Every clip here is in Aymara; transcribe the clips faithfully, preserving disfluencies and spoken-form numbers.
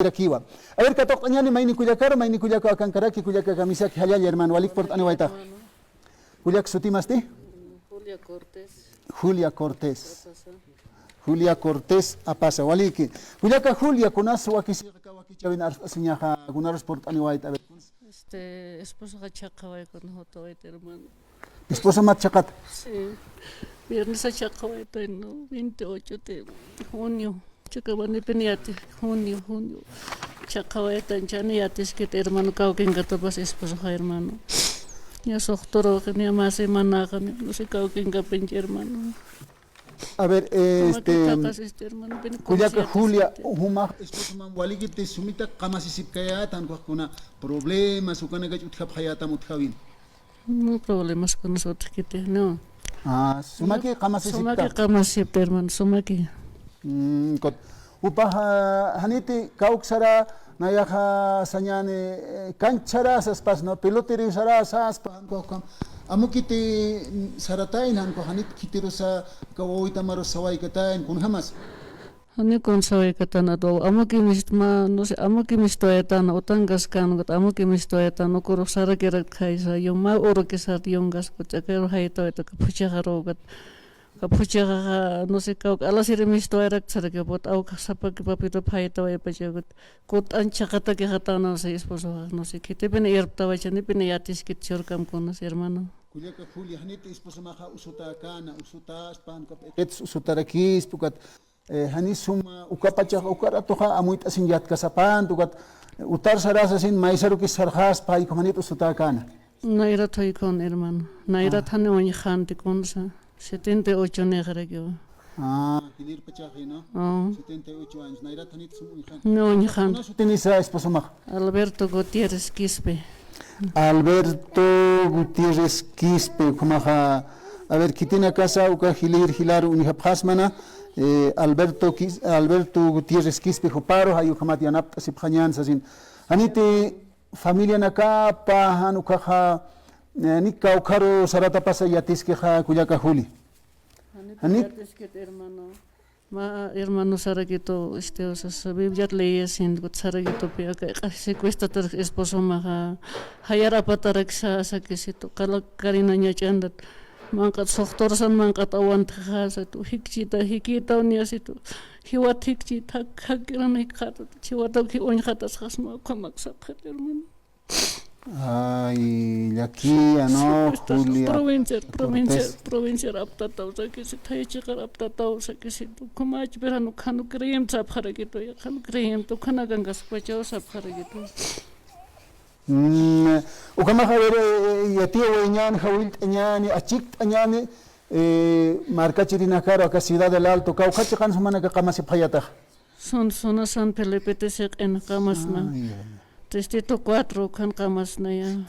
irakiwa. A ver, katuqt'añäni mayni kullakaru, mayni kullaka akankaraki, kullaka kamisaki jallalla, hermano, walik purt'aniwaytax. Kullak sutimasti? Julia Cortés. Julia Cortés. Apasa. Julia Cortés Apasa, waliki. Kullaka Julia, kunas wakisixa, wakichäwin arst'asiñaxa, kunarus purt'aniwayta, a ver. Este, esposoxa chhaqhaway, kunjutawayta, hermano. Esposomat chhaqhata? Sí. Viernesa chhaqhawayta, ¿no? Veintiocho de junio. Chhaqhawanipin yati, junio, junio. Chhaqhawayta, chani yatiskit, hermano, kawkinkatapas esposoxa, hermano. Ya suxturuxi, ya mä semanaxa, no sé, kawkinkapinchi, hermano. A ver, este, kullaka Julia, jumax esposoman walikiti sumita qamasisipkayätan, kuna problemas ukanakach utjapxayätam utjäwin. No problemas kunas utjkiti, no. Ah, sumaki qamasisipta. Sumaki qamasisipta, hermano, sumaki. Mm, kot. Jupax, ah, janiti kawk sara, nayaxa sañäni, eh, kanch sara saspas, ¿no? Pelotero sara saspa, jan ukax ukham. Amukiti, mm, saratayna, jan ukax janit khitirusa, aka wawitamarus sawaykatayna, kunjamas. Jani kun sawaykatana, amuki mistma, no sé, amuki mistwayatana, utankaskän, amuki mistwayatana, ukurux sarakirakta jaysa, yuma urukisat yunkas, kuch'akaru jaytawayta, aka phuchhaxaru, ukat. Aka phuchhaxaxa, no sé, kawk alasiri mistwayarakta saraki, put awkax sapaki papitup jaytawaypacha, ukat. Kut'an chhaqhatakixatana, no sé, esposoxa, no sé, khitipini irptawaycha, janipini yatiskit churkam kunas, hermano. Kullaka Julia, janit esposomaxa usutäkäna, usutäspan, ukat, usutärakispa, ukat, Eh, jani suma, uka pachax, uka ratuxa amuyt'asin yatkasapan, ukat, eh, utar sarasasin maysarukis sarxaspa, jay ukham janit usutäkäna. Nayrat jay kun, hermano. Nayrat jani uñjxänti kunsa. Setenta y ocho nixarakiwa. Ah, jilïr pachaxi, ¿no? Ah. Setenta y ocho años. Nayrat janit sum uñjxänti. No uñjxänti. ¿Kuna sutinisa esposomax? Alberto Gutiérrez Quispe. Alberto Gutiérrez Quispe, ukhamaxa, a ver, khitinakasa uka jilïr jilar uñjapxasmana, eh, Alberto Quis-, Alberto Gutiérrez Quispe juparu, jay ukhamat yanapt'asipxañän sasin. Janiti familianakapa, jan ukaxa, eh, nik kawkharu saratapasa yatiskixa kullaka Juli. Jani. Yatiskit, hermano. Mä hermano sarakitu, este, o sea, Bibliat leeyasin, sarakitu, pi aka iq'asi cuestatar esposomaxa, jayar apataraksa, sakisitu, qala karina ñach'antat, manq'at suxtursan, manq'at awantxasa, tu, jikchita, jikitaw niyasitu, jiwat jikchita, jak-, jakiran jikxatat, jiwataw uñjatasxasma, ukhamak sapxit, hermano. Ay, llakiya, ¿no? Julia Cortés. Provinciar, provinciar, provinciar aptataw, sakisi, thayachiqar aptataw, sakisi, ukhama achpir jan, jan creyente sapxarakitu, jan creyente, ukhanakankaskpachaw sapxarakitu. Mm, ukhamax, a ver, eh, yatiya wayañäni, jawillt'añäni, achikt'añäni, eh, markachirinakaru, aka Ciudad del Alto, kawkha chiqan jumanaka qamasipxayätaxa. Son, zona San Felipe, tisiq'in qamasna. Ay, ay, ay. Distrito cuatro, ukhan qamasnaya.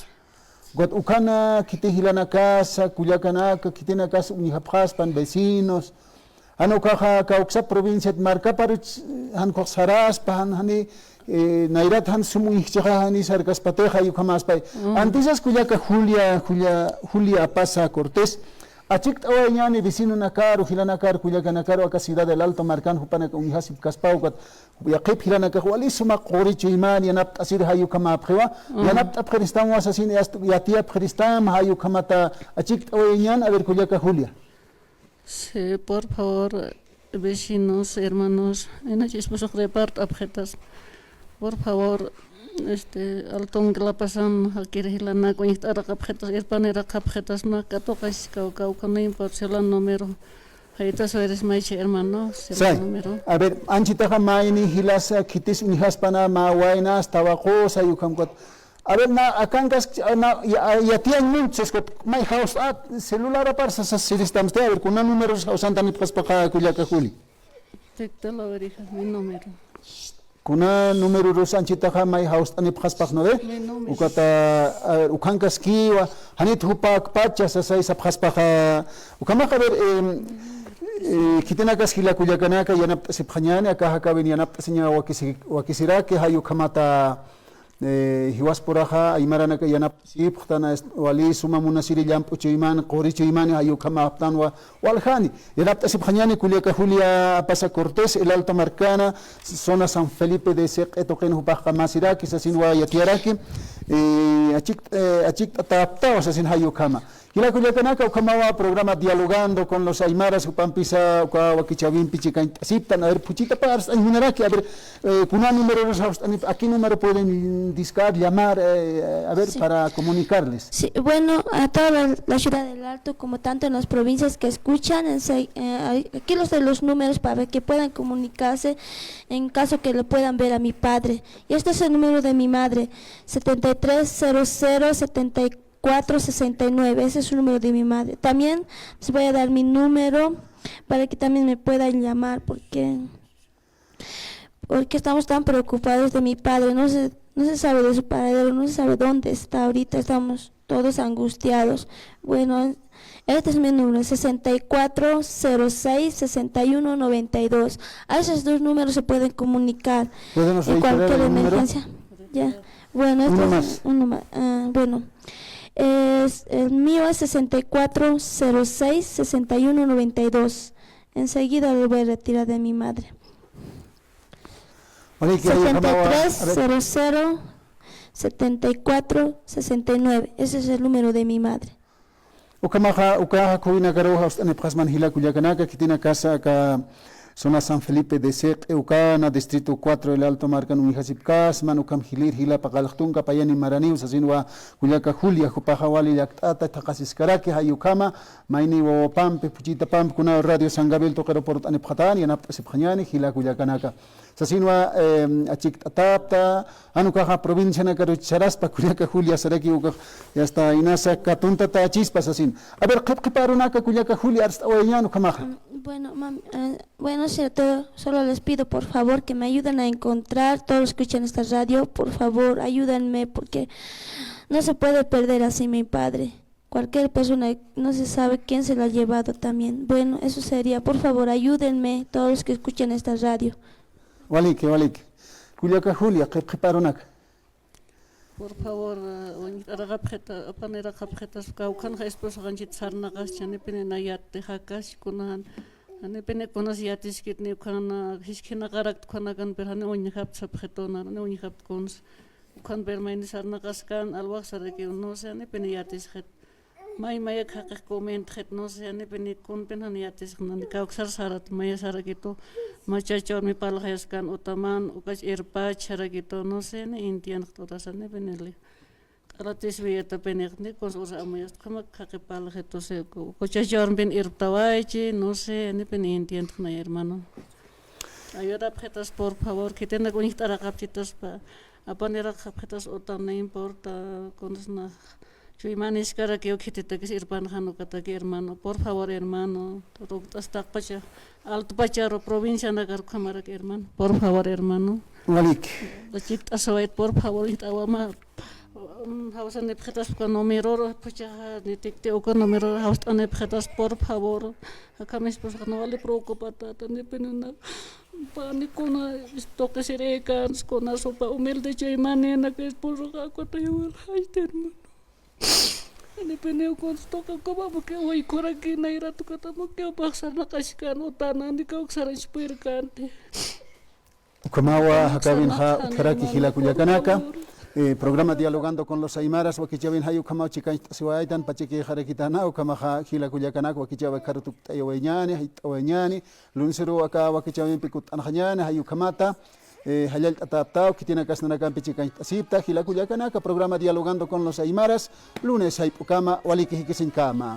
Ukat ukhana, khiti jilanakasa, kullakanaka, khitinakas uñjapxaspan, vecinos. Jan ukaxa, kawksa provinciat markaparuch, jan ukax saraspa, jan jani, eh, nayrat jan sum uñjchixa, jani sarkaspatixa, jay ukhamäspay. Mm. Antisas kullaka Julia, Julia, Julia Apaza Cortés. Achikt'awayañäni vecinonakaru, jilanakaru, kullakanakaru, aka Ciudad del Alto markan jupanaka uñjasipkaspaw, ukat yaqhip jilanakax wali suma quri chuymani, yanapt'asir jay ukhamäpxiwa, yanapt'apxiristamwa sasin, yatiyapxiristam, jay ukhamata achikt'awayañän, a ver, kullaka Julia. Sí, por favor, vecinos, hermanos, inach esposox repart'apxitas. Por favor, este, Altonki La Pazan, jakir jilanak uñjt'araqapxitas, irpaniraqapxitas, mä katuqaskawkaw, kawkha no importa, celular número. Jaytas eres maycha, hermano, celular número. A ver, anchitaxa mayni jilasa khitis uñjaspana, mä waynas, tawaqus, jay ukham ukat. A ver, na, akankas, na, ya, yatiyañ munchas, ukat, may jawsa, celular apar sasa siristamsti, a ver, kuna números jawsantanipxaspaxa kullaka Juli. Dicta la oreja, mi número. Kuna númerorus anchitaxa may jawst'anipxaspax, ¿no ve? Mi número. Ukata, a ver, ukhankaskiwa, janit jupäkpacha sasay sapxaspaxa, ukhamax, a ver, em, eh, khitinakas jila kullakanaka yanapt'asipxañäni, aka jakäwin yanapt'asiña wakisi-, wakisiraki, jay ukhamata, eh, jiwaspuraxa aymaranaka yanapt'asipxtan, est-, wali suma munasiri llamp'u chuyman, quri chuyman, jay ukhamäpxtanwa waljani. Yanapt'asipxañäni kullaka Julia Apaza Cortés, El Alto markana, zona San Felipe de Seqe tuqin jupax qamasiraki, sasinwa yatiyaraki, eh, achik-, eh, achikt'atäptawa, sasin jay ukhama. Jila kullakanaka, ukhamawa programa Dialogando con los Aymaras, jupampisa uka wakichäwimpi chikañt'asiptan. A ver, phuchhitapa arst'añ munaraki, a ver, eh, kuna numerorus jawst'anip, ¿a qué número pueden discar, llamar, eh, a ver, sí, para comunicarles? Sí, bueno, a toda la, la ciudad del Alto, como tanto en las provincias que escuchan, en se-, eh, aquí los de los números para que puedan comunicarse en caso que lo puedan ver a mi padre. Y este es el número de mi madre, setenta y tres cero cero setenta y cuatro sesenta y nueve, ese es su número de mi madre. También les voy a dar mi número para que también me puedan llamar, porque, porque estamos tan preocupados de mi padre. No se, no se sabe de su paradero, no se sabe dónde está ahorita. Estamos todos angustiados. Bueno, este es mi número, sesenta y cuatro cero seis sesenta y uno noventa y dos. A esos dos números se pueden comunicar. ¿Podemos en reiterar cualquier el número? Emergencia. Ya. Bueno, este uno es más. Uno más. Ah, bueno. Es, el mío es sesenta y cuatro cero seis sesenta y uno noventa y dos. Enseguida lo voy a retirar de mi madre. Walikiw, jay ukhamawa, a ver. Setenta y tres cero cero setenta y cuatro sesenta y nueve. Ese es el número de mi madre. Ukhamaxa, uka jakhuwinakaruw jawst'anipxasman jila kullakanaka, khitinakasa aka zona San Felipe de Seqe ukana, distrito cuatro El Alto markan uñjasipkasman, ukham jilïr jilapa qallq tunka payani maraniw sasinwa kullaka Julia, jupaxa wali llakt'ata thaqasiskaraki, jay ukhama, mayni wawapampi, phuchhitapampi, kuna Radio San Gabriel tuqiru purt'anipxatani, yanapt'asipxañäni, jila kullakanaka. Sasinwa, em, achikt'atäpta, jan ukaxa provincianakaru saraspa kullaka Julia saraki ukax, y hasta inasa katuntatächispa sasin. A ver, qhip qhip arunaka kullaka Julia arst'awayañän ukhamaxa. Mm, bueno, mam-, eh, bueno, cierto, solo les pido por favor que me ayuden a encontrar, todos los que escuchan esta radio, por favor, ayúdenme, porque no se puede perder así mi padre. Cualquier persona, no se sabe quién se lo ha llevado también. Bueno, eso sería. Por favor, ayúdenme, todos los que escuchan esta radio. Waliki, waliki. Kullaka Julia, qhip qhip arunaka. Por favor, eh, uñt'araqapxita, apaniraqapxitas, kawkhanxa esposoxanchit sarnaqascha, janipini na yatixakas, kunajan, janipini kunas yatiskit, ni ukhana, jiskhinaqarakt ukhanakan, pero jani uñjapt sapxituna, jani uñjapt kuns. Ukhan pero mayni sarnaqaskan, alwax sarakiw, no sé, janipini yatisxit. May mayak jaqix comentxit, no sé, janipini kunpin jan yatisxnani, kawksar sarat, maya sarakitu, machachawar mi parlaxayaskan, utaman, ukach irpach sarakitu, no sé, ni entiendxt urasa, janipini li. Q'alatiswi yatapinix, ni kuns usa amayast, ukhamak jaqi parlaxitu, sé, ku-, kuchachawar bin irptawaychi, no sé, janipini entiendxnay, hermano. Ayudapxitas, por favor, khitinak uñjt'araqapchitaspa, apaniraqapxitas utan, no importa, kunsnax, chuymaniskarakiw khititakis irpanxan ukataki, hermano, por favor, hermano, tukt'as taqpacha, altupacharu, provincianakar ukhamarak, hermano, por favor, hermano. Walik. Achikt'asiwayt, por favor, uñjt'awama. Mm, jawsanipxitas uka numeror, phuchhaxa, ni tikti uka numeror jawst'anipxitas, por favor. Akham esposax no vale preocupatäta, janipini na. Panikuna tuqisirïkans, kuna supa humilde chuymanïnaka esposaxa, akatayawal jayt'irman. Janipini kuns tuqi ukama muki waykuraki, nayrat ukata muki upax sarnaqaskan, utana, ni kawksaranch puyrkanti. Ukhamawa, jakäwinxa utjaraki jila kullakanaka. Eh, programa Dialogando con los Aymaras, wakichäwin jay ukhamaw chikañcht'asiwaytan, pachikixarakitana, ukhamaxa jila kullakanaka, wakichäwi akharu tukt'ayawayañäni, jayt'awayañäni, lunesiru aka wakichäwimpi kutt'anxañäni, jay ukhamata, eh, jallallt'atäptaw, khitinakas nanakampi chikañcht'asipta, jila kullakanaka, programa Dialogando con los Aymaras, lunes jayp'ukama, waliki jikisiñkama.